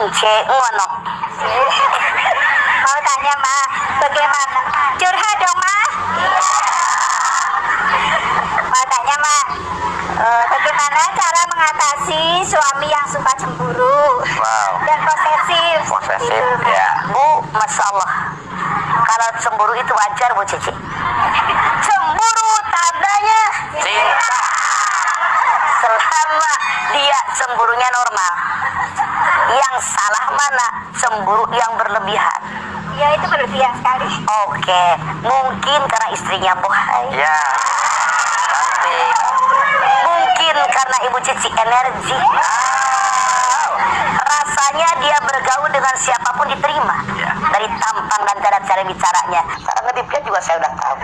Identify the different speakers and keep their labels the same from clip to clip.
Speaker 1: Ence ngono.
Speaker 2: Mau tanya Ma, bagaimana? Curhat dong Ma. Mau tanya Ma, bagaimana cara mengatasi suami yang suka cemburu dan posesif?
Speaker 1: Posesif,
Speaker 2: gitu, Ma.
Speaker 1: Ya. Bu, Masya Allah. Kalau cemburu itu wajar Bu Cici. Cemburu tandanya cinta. Selama dia cemburunya normal. Yang salah mana? Cemburu yang berlebihan.
Speaker 2: Ya itu berlebihan sekali.
Speaker 1: Oke, mungkin karena istrinya bohai.
Speaker 3: Ya. Cantik.
Speaker 1: Mungkin karena Ibu Cici energi. Rasanya dia bergaul dengan siapapun diterima.
Speaker 3: Ya.
Speaker 1: Dari tampang dan cara-cara bicaranya. Cara ngedipnya juga saya udah tahu.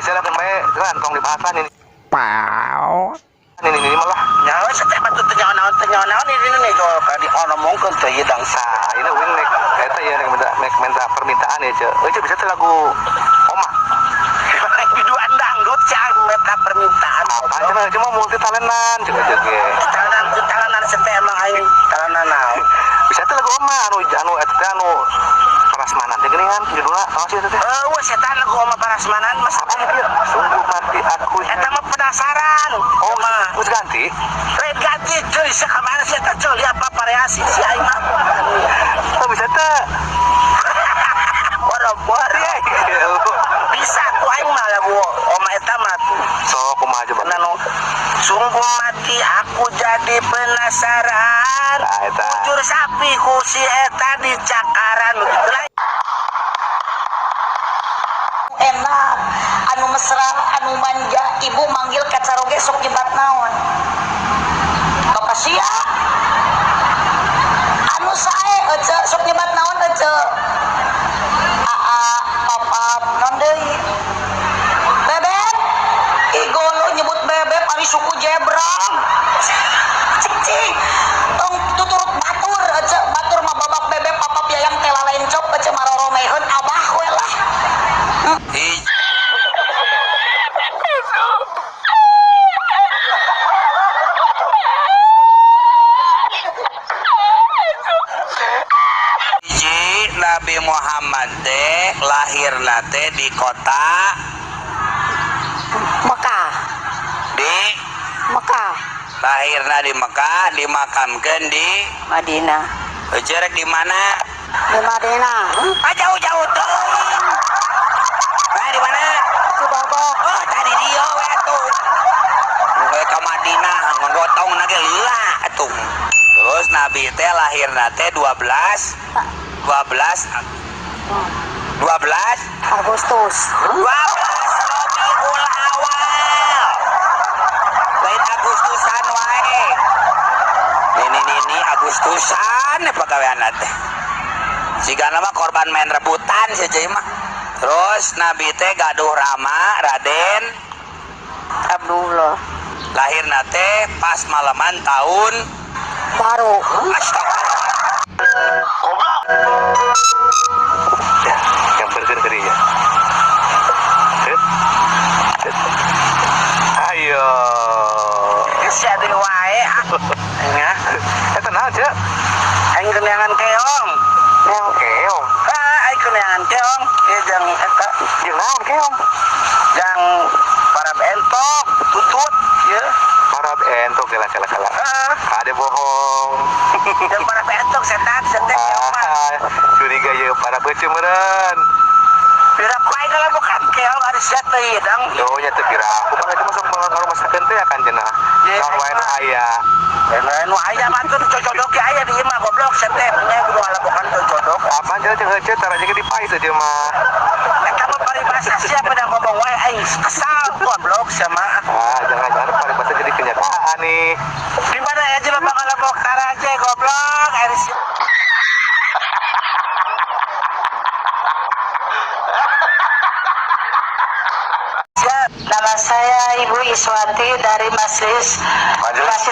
Speaker 4: Silakan baik, tong dibahasan ini.
Speaker 5: Pau.
Speaker 4: Ini malah
Speaker 3: nyawa setiap batu tenyawa-naon ini nih kalau tadi ngomongkeun teh ieu dangsa.
Speaker 4: Nah, ini wing nek eta ya nek minta permintaan ya, Ceu. Euy, bisa teh lagu Oma.
Speaker 3: Biduan dangdut cah minta permintaan.
Speaker 4: Apaan cenah cuma multi talenan cenah ge.
Speaker 3: Talenan sete emang aing talenan naon.
Speaker 4: Bisa teh lagu Oma anu anu eta teh anu Parasmanan teh geuningan judulna naon sih eta teh?
Speaker 3: Eueuh setan lagu Oma Parasmanan mas
Speaker 4: apa kieu? Sungguh mati aku.
Speaker 3: Eta mah penasaran.
Speaker 4: Oh, geus ganti?
Speaker 3: Lain ganti cuy, sakamana sih eta cuy, apa variasi si aing mah.
Speaker 4: Oh, bisa teh.
Speaker 3: Waduh, bisa ku aing mah lagu Oma eta mah.
Speaker 4: Sok kumaha coba?
Speaker 3: Nano, sungguh mati aku jadi penasaran.
Speaker 4: Nah, eta.
Speaker 3: Bujur sapi ku si eta dicakaran gitu lah.
Speaker 6: Enak, anu mesra, anu manja, ibu manggil kacaroge sok nyebat naon. Bapak sia. Anu sae ece sok nyebat naon ece. Aa, papap, non deui. Bebek. Igolo nyebut bebek ari suku jebrang. Cicing. Tong tuturut batur ece, batur mah babak bebek papap yayang teh lalencop ece maroromeheun abah we lah.
Speaker 3: Hiji Nabi Muhammad teh lahirna teh di kota
Speaker 6: Mekah.
Speaker 3: Di
Speaker 6: Mekah.
Speaker 3: Lahirna di Mekah, dimakamkeun di
Speaker 6: Madinah.
Speaker 3: Jerek di mana?
Speaker 6: Di Madinah.
Speaker 3: Ah, jauh-jauh teuing. Nah, di mana?
Speaker 6: Cibabok.
Speaker 3: Oh, tadi dia we atuh. We ka Madinah, nggotong na ge lila atuh. Terus Nabi teh lahirna teh 12
Speaker 6: Agustus.
Speaker 3: 12 Rabiul Awal. Lain Agustusan wae. Ini Agustusan pagaweanna teh. Sigana mah korban main rebutan si Ceu mah. Terus Nabi teh gaduh rama Raden
Speaker 6: Abdullah.
Speaker 3: Lahirna teh pas malaman tahun
Speaker 6: baru.
Speaker 3: Astagfirullah.
Speaker 4: Goblok. Ya, yang bergeri-gerinya. Ayo.
Speaker 3: Geus aya wae ah. Nya.
Speaker 4: Eta naon, Ceu?
Speaker 3: Aing keneangan keong.
Speaker 4: Keong keong.
Speaker 3: Ah, aing keneangan keong. Ieu jang eta.
Speaker 4: Jeung naon keong?
Speaker 3: Jang parab entok, tutut ieu.
Speaker 4: Parab entok kela-kela.
Speaker 3: Heeh.
Speaker 4: Ada bohong.
Speaker 3: Jang parab entok setan setan keong mah.
Speaker 4: Curiga ieu parab beuceum meureun.
Speaker 3: Pira ku aing ngalamukan keong ari sia teh hidang.
Speaker 4: Oh nya teu pira. Aku mah cuma sok ngarumasakeun teh akan cenah. Naon wae nu aya.
Speaker 3: Nu aya mah tuh cocodok ge aya di imah goblok setan nya kudu ngalamukan cocodok.
Speaker 4: Apaan cenah ceu heuceut tara jeung dipais aja mah.
Speaker 3: Eta mah paribasa sia pada ngomong wae aing kesal goblok sia mah.
Speaker 4: Ah, jangan-jangan paribasa jadi kenyataan nih.
Speaker 3: Di mana aja bapak ngalabok taraje goblok ari sia.
Speaker 6: Nama saya Ibu Iswati dari Majelis
Speaker 4: Majelis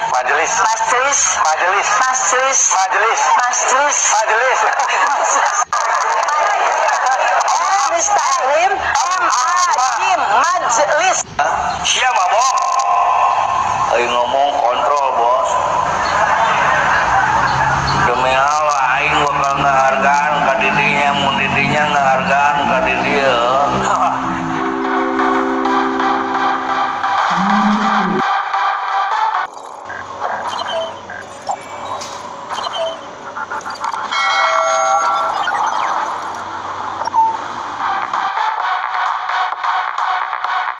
Speaker 6: Majelis
Speaker 4: Majelis
Speaker 6: Majelis
Speaker 4: Majelis
Speaker 6: Majelis
Speaker 4: Majelis
Speaker 6: Mustahim M A J Majelis.
Speaker 3: Sia mabok.
Speaker 7: Ayo ngomong